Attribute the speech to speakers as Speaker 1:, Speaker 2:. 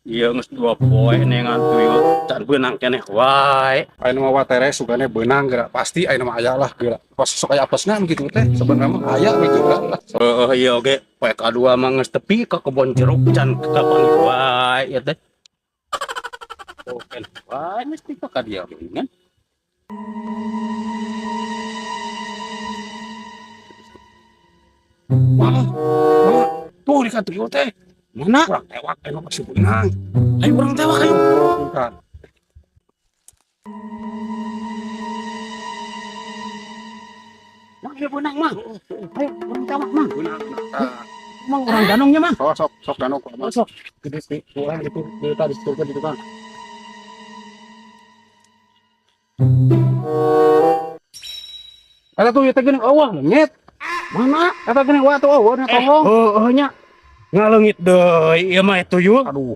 Speaker 1: Iya, geus 2 poe neangan tuyul can beunang keneh wae.
Speaker 2: Ayeuna mah watere sugane beunang geura. Pasti ayeuna mah aya lah geura. Pas sok aya apesna gitu teh. Sebenarnya mah aya we geura lah.
Speaker 1: Heeh, iya oge poe kadua mah geus tepi ka kebon jeruk can kapanggih wae ieu teh. Oh, keneh wae mesti ka dieu geuningan.
Speaker 2: Wah, wah, tuh di ka tuyul teh.
Speaker 1: Mana?
Speaker 2: Urang tewak ayeuna pasti beunang.
Speaker 1: Ayo urang tewak ayo.
Speaker 2: Bukan.
Speaker 1: Mang ieu beunang, Mang. Ayo urang tewak, Mang.
Speaker 2: Beunang. Tah.
Speaker 1: Mang urang danongnya, Mang.
Speaker 2: Oh, sok sok danong ku
Speaker 1: Oh, sok.
Speaker 2: Gede sih, urang itu di tadi turun di tukang. Eta tuh ieu teh geuning eueuh leungit.
Speaker 1: Mana?
Speaker 2: Eta geuning wah tuh eueuh nya tolong.
Speaker 1: Heueuh nya. Ngaleungit deui ieu mah tuyul.
Speaker 2: Aduh.